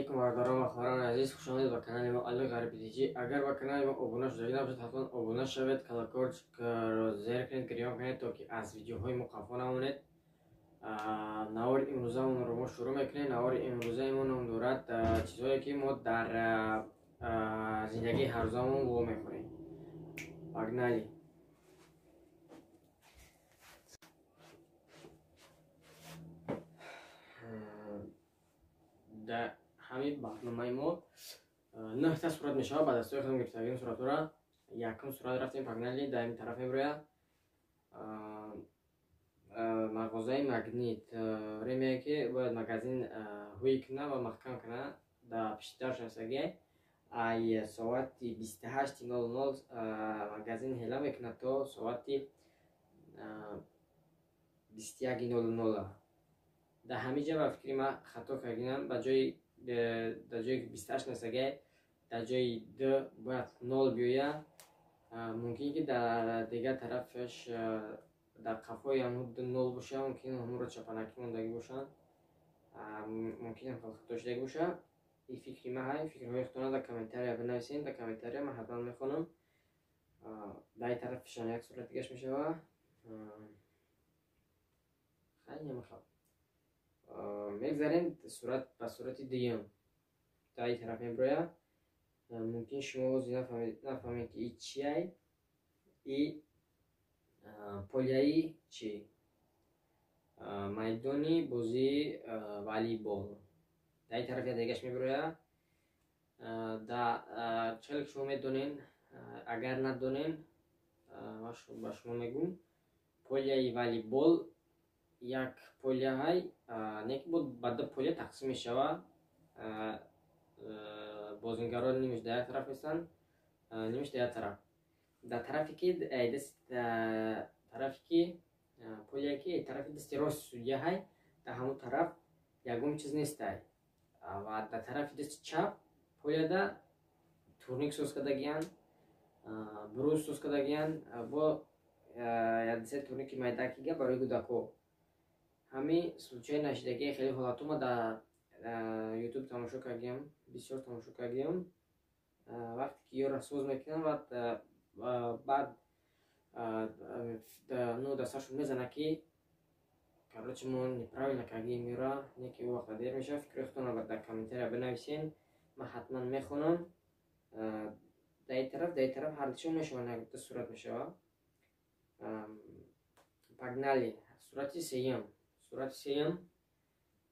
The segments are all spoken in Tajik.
Алейкум бародарон ва хоҳарони азиз, хуш омадед ба канали мо Али Ғариб ТЖ. Агар ба канали мо обуна шудагӣ набошед, ҳатман обуна шавед, колокольчикро зер кунед, гирён кунед, то ки аз видеоҳои мо қафо намонед. Навори имрӯзаамонро мо шурӯъ мекунем. Навори имрӯзаи мо ном дорад чизҳое ки мо дар зиндагии ҳаррӯзаамон во мехӯрем. Погнали! Дар ҳамин барномаи мо нӯҳта сурат мешавад. Ба дастҳои худам гирифтагим суратҳоро. Якум сурат рафтем, погнали, дар ин тараф мебирояд мағозаи Магнит. Времяе ки бояд магазин ҳуй куна ва маҳкам куна, дар пишти дарш нависагиай, ай соати 28:00 магазин ҳела мекунад то соати 21:00. Дар ҳамин ҷа ба фикри ман хато кардинам, ба ҷои дар ҷои 28 нависагиай, дар ҷои д бояд нол биёяд. Мумкин ки дар дигар тарафаш, дар қафои ҳамун д нол боша, мумкин ҳамонро чапанакӣ мондагӣ бошанд, мумкин ҳам хато шудагӣ боша. Ин фикри ман ҳай. Фикрҳои худтонро дар комментария бинависед, дар комментария ман ҳатман мехонам. Дар ин тарафашам як сурат дигаш мешавад. Хай, намехоҳам. Мегзарем сурат ба сурати дуюм. Дар ин тараф мебирояд. Мумкин шумо ҳозир нафаҳмед ки и чиай, и поляи чи, майдони бозии волейбол. Дар ин тараф як дигаш мебирояд. Чӣ ки шумо медонен, агар надонен, ба шумо мегӯм, поляи волейбол як поля ҳай, не ки ба ду поля тақсим мешавад. Бозингарон нимаш дар як тараф меистанд, нимаш дар як тараф. Дар тарафе ки тарафе ки поляе ки тарафи дасти рост судья ҳай, дар ҳамон тараф ягон чиз нестай, ва дар тарафи дасти чап поляда турник соз кардагиянд, брус соз кардагиянд, бо якдисе турники майдакига барои кӯдако. Ҳамин случай нашидагии хеле ҳолатҳо ма дар ютуб тамошо кардагиам, бисёр тамошо кардагиам. Вақте ки ёро соз мекунанд, баъд ну дасташон мезанад ки короче мо неправильно кардагием ёра, не ки ӯ вақта дер мешавад. Фикрҳои худтонро дар комментария бинависен, ман ҳатман мехонам. Дар ин тараф, дар ин тараф ҳардушон мешаванд, як ду сурат мешавад. Погнали, сурати сеюм. Сурати сеюм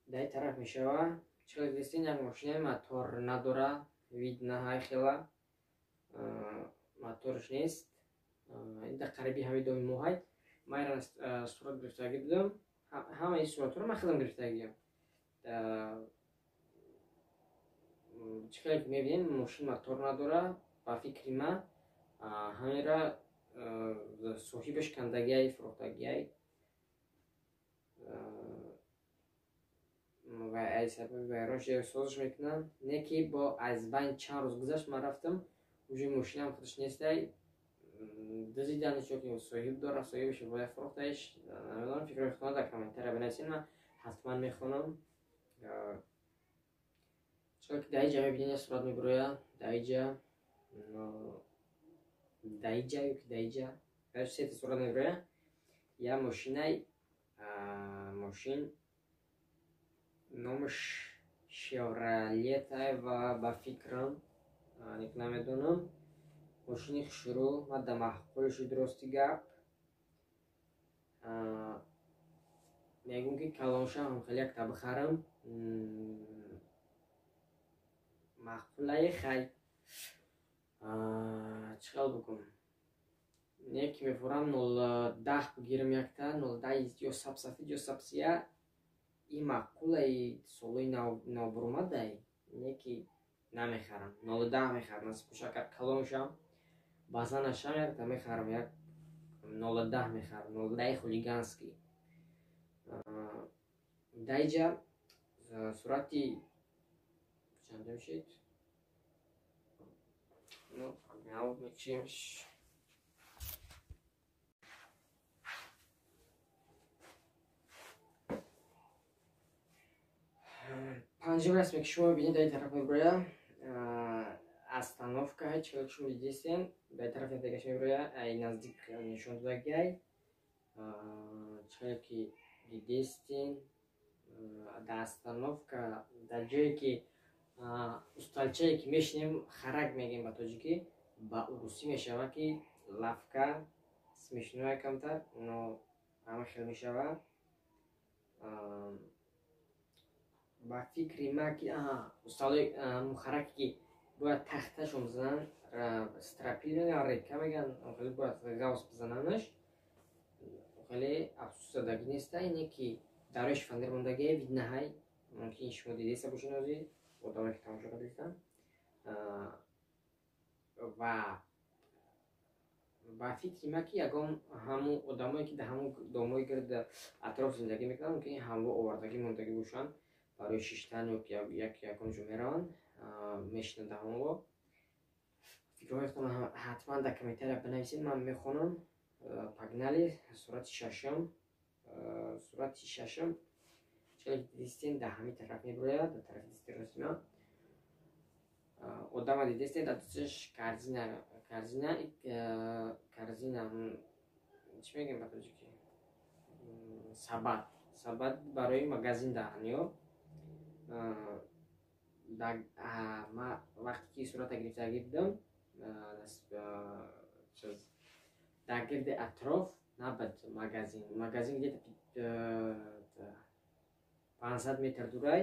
дар ин тараф мешавад. Чӣ хеле дидистен, як мошинаи мотор надора, вид наҳай, хела моторш нест. Ин дар қариби ҳамин доми мо ҳай. Ман инро сурат гирифтагӣ будам. Ҳамаи суратҳоро ман худам гирифтагиам. Чӣ хеле ки мебинем, мошин мотор надора. Ба фикри ман ҳаминра соҳибаш кандагиай, фурӯхтагиай, ва аз сабаби вайрон шуда созиш мекунанд. Не ки бо аз байн чанд рӯз гузашт, ман рафтам, уже мошинам худаш нестай, дузиданаш ё ки соҳиб дора, соҳибаш бояд фурӯхтаиш, намедонам. Фикрҳои худтонро дар комментария бинависед, ман ҳатман мехонам. Чӣ ки дар инҷа мебинед, як сурат мебирояд, дар инҷа, дар инҷа ё ки дар инҷа сета сурат мебирояд. Як мошинай, мошин номаш Шевролетай ва ба фикрам ник намедонам. Мошини хушрӯ, ман дар маъқул шуд, рости гап. Мегӯм ки калоншам хеле якта бихарам. Маъқулае, хай. Чӣ хел бикун? Не ки мефурам нол даҳ бигирам якта, нол даҳ ё сабсафид ё сабсия. Ин маъқулаи солҳои навбуромадай, не ки намехарам. Нол даҳ мехарам, насиб боша, агар калон шавам, баъзан нашам, якта мехарам, як нол даҳ мехарам, нол даҳи хулиганский. Дар инҷа сурати чандум шид? Ну, погнал, мекшимш. Панҷум расме, ки шумо мебинед, дар ин тараф мебироя, остановка. Чӣ шумо дидестен, дар тарафи дигаш мебироя, ай наздик нишон додагиай. Чӣ ки дидестен, дар остановка, дар ҷое ки усталчае ки мешинем, харак мегем ба тоҷикӣ, ба урусӣ мешава ки лавка. Смешное камтар, но ҳама хел мешава. Ба фикри ма ки усталои хараке ки бояд тахташон бизананд, стропил, река меган, хеле бояд ғавс бизананаш, хеле афсӯсзадагӣ неста. Ине ки дарои шифандер мондагие, виднаҳай, мумкин шумо дидеста бошед, ҳозир одамое ки тамошо кардистанд. Ва ба фикри ма ки ягон ҳамун одамое ки дар ҳамун домои гирд атроф зиндагӣ мекунанд, мумкин ҳамво овардагӣ мондагӣ бошанд барои шиштан ё як ягон ҷо мераванд, мешинанд дар ҳамонво. Фикрҳои худтон ҳатман дар комментария бинависед, ман мехонам. Погнали, сурати шашум. Сурати шашум, чӣ дидистен, дар ҳамин тараф мебирояд, дар тарафи дасти рости ман. Одама дидестен, дар дасташ корзина, корзина, корзина чӣ мегӯем ба тоҷикӣ, сабад, сабад барои магазин даҳан. Ё ма вақте ки сурата гирифтагӣ будам, дар гирди атроф набуд магазин. Магазин где-то 500 метр дурай,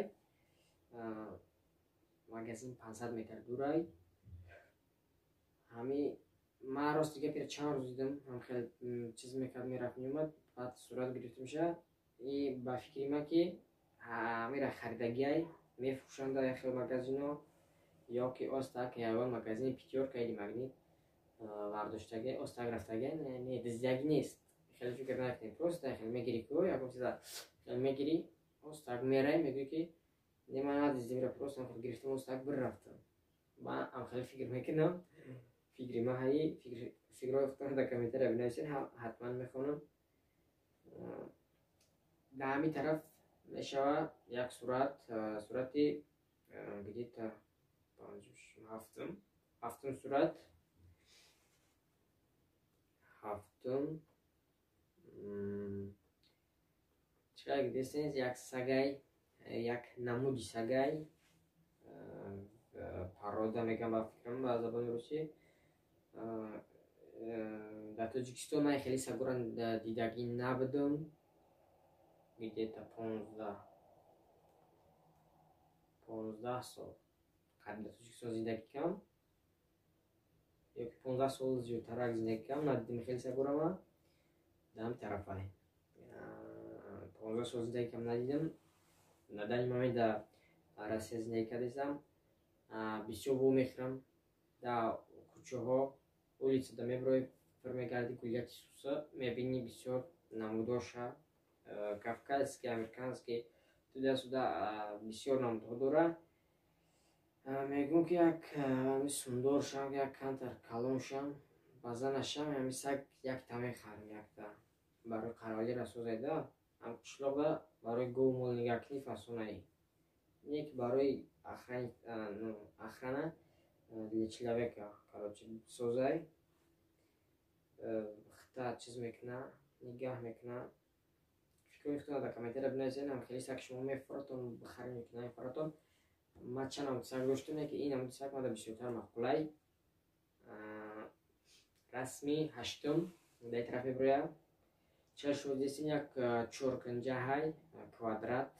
магазин 500 метр дурай. Ҳами ман рости гапира чанд рӯз дидам, ҳам хеле чиз мекард, мерафт, меомад, баъд сурат гирифтамша. И ба фикри ман ки ҳамира харидагиай, мефурӯшанд дар як хел магазино, ё ки остак ягон магазини «Пятёрка» или «Магнит» вардоштаги, остак рафтаги. Не, дуздиягӣ нест, хеле фикр накунед. Просто хеле мегирӣ ку ягон чиза, хеле мегирӣ, остак мерай, мегӯӣ ки не, ман надиздимра, просто хеле гирифтам, остак бир рафтам. Ман ам хеле фикр мекунам. Фикри ман ҳаи, фикрҳои худтон дар комментария бинависед, ҳатман мехонам. Дар ҳамин тараф мешава як сурат, сурати где-то ҳафтум, ҳафтум сурат, ҳафтум. Чӣ дидестен, як сагай, як намуди сагай, порода мегӯям ба фикрам ба забони русӣ. Дар Тоҷикистон ман хеле сагора дидагӣ набудам. Где-то 15 сол қариб дар Тоҷикистон зиндагӣ кардам ёки 15 сол зиёдтарак зиндагӣ кардам, надидем хеле сагора. Ман дар ҳамин тарафай 15 сол зиндагӣ кардам, надидам. На данный момент дар Россия зиндагӣ кардастам. Бисёр во мехӯрам дар кӯчаҳо, улицада мебирои, пир мегардӣ, гулияти суса мебинӣ, бисёр намудоша, кавказский, американский, туда-сюда, бисёр намудҳо дора. Мегӯм ки як сундор шам, як кантар калон шам, ба занашам ҳами саг якта мехарам, якта барои қаровалира созайда. Ҳам қишлоқда барои гов, мол нигаҳ кунӣ фасонаи, не ки барои охрана для человека, короче, созай, хита чиз мекуна, нигаҳ мекуна. Фикрҳои худтонро дар комментария бинависед. Ҳам хеле саг шумо мефуратон, бихарем ё ки намефуратон? Ман чанд намуди саг доштам, ки ин намуди саг мада бисёртар маъқулай. Расми ҳаштум дар ин тараф мебирояд. Чӣ шумо дидестин, як чоркунҷаҳай, квадрат,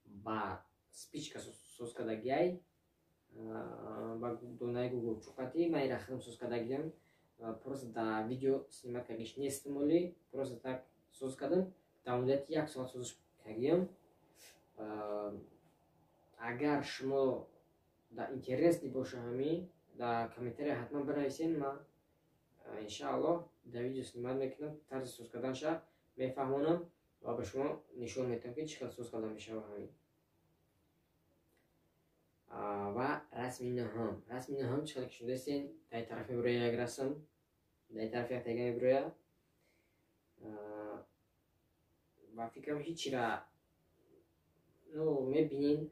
ба спичка соз кардагиай, ба донаи гугурчуқатӣ. Ман ира худам соз кардагиам, просто дар видео снимать кардагиш нестам, оли просто так соз кардам, дар муддати як соат созиш кардагиам. Агар шумо дар интересный боша, ҳамин дар комментария ҳатман бинависед, ман иншааллоҳ дар видео снимать мекунам, тарзи соз карданша мефаҳмонам ва ба шумо нишон медиҳам, ки чӣ хел соз карда мешавад ҳамин. Ва расми нӯҳум. Расми нӯҳум, чӣ хел ки шумо дидестен, дар ин тараф мебирояд як расм, дар ин тараф як тега мебирояд. Ба фикрам, ҳечира Ну, мебинен,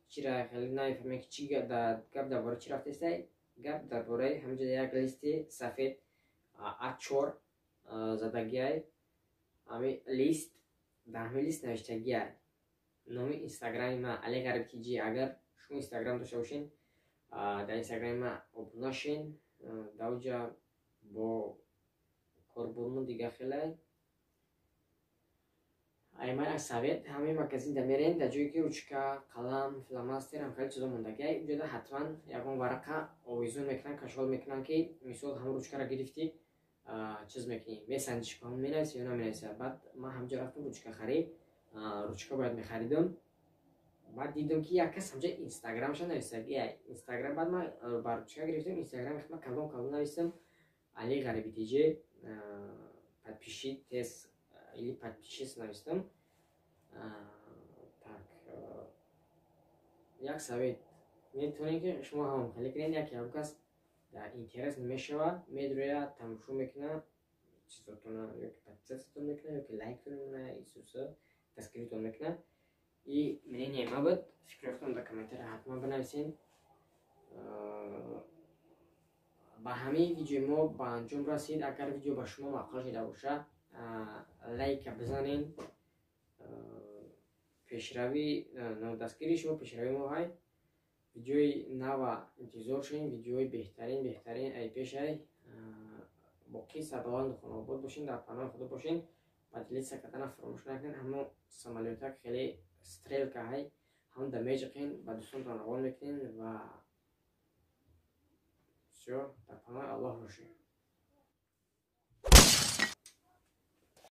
чира хеле намефаҳмем, ки чи гап дар бораи чӣ рафтестай. Гап дар бораи ҳаминҷо як листи сафед А4 задагиай. Ҳами лист, дар ҳамин лист навиштагиай номи Инстаграми ман, Али Ғариб Тиҷи. Агар шумо Инстаграм дошта бошен, дар Инстаграми ман обуна шен. Дар оҷа бо корбурмон дига хелай. Айман як совет: ҳамаи магазин да мерен, дар ҷое ки ручка, қалам, фломастер, ҳам хеле чизо мондагиай, унҷода ҳатман ягон варақа овезон мекунанд, кашол мекунанд, ки мисол ҳамон ручкаро гирифтӣ, чиз мекунӣ, месанҷиш, ҳамон менависи ё наменависа. Баъд ман ҳамҷо рафтам ручка харид, ручка бояд мехаридам. Баъд дидам, ки як кас ҳамҷа Инстаграмаша нависагиай, Инстаграм. Баъд ман ба ручка гирифтам, Инстаграми ман калон калон нависам: «Али Ғариби Тиҷи, подпишитесь» или «подпишись» навистам. Так, як совет: метавонед, ки шумо ҳам хеле кунед. Як ягон кас дар интерес мешавад, медрояд, тамошо мекунад чизотона, ёки подписаться тон мекунад, ёки лайктон мемонад, исуса дастгиритон мекунад. И мнение ма буд. Фикри худтон дар комментария ҳатман бинависед. Ба ҳамаи видеои мо ба анҷом расид. Агар видео ба шумо маъқул шида бошад, лайка бизанед. Пешравӣ, дастгирии шумо пешравии мо ҳай. Видеои нава интизор шавем, видеои беҳтарин, беҳтарин ай пешай. Боқӣ сарбаланду хонаобод бошен, дар паноҳи Худо бошен. Поделиться кардана фаромӯш накунед. Ҳамон самолётак хеле стрелка ҳай, ҳамон да меҷиқен, ба дӯстонтон равон мекунен. Ва всё, дар паноҳи Аллоҳ бошед.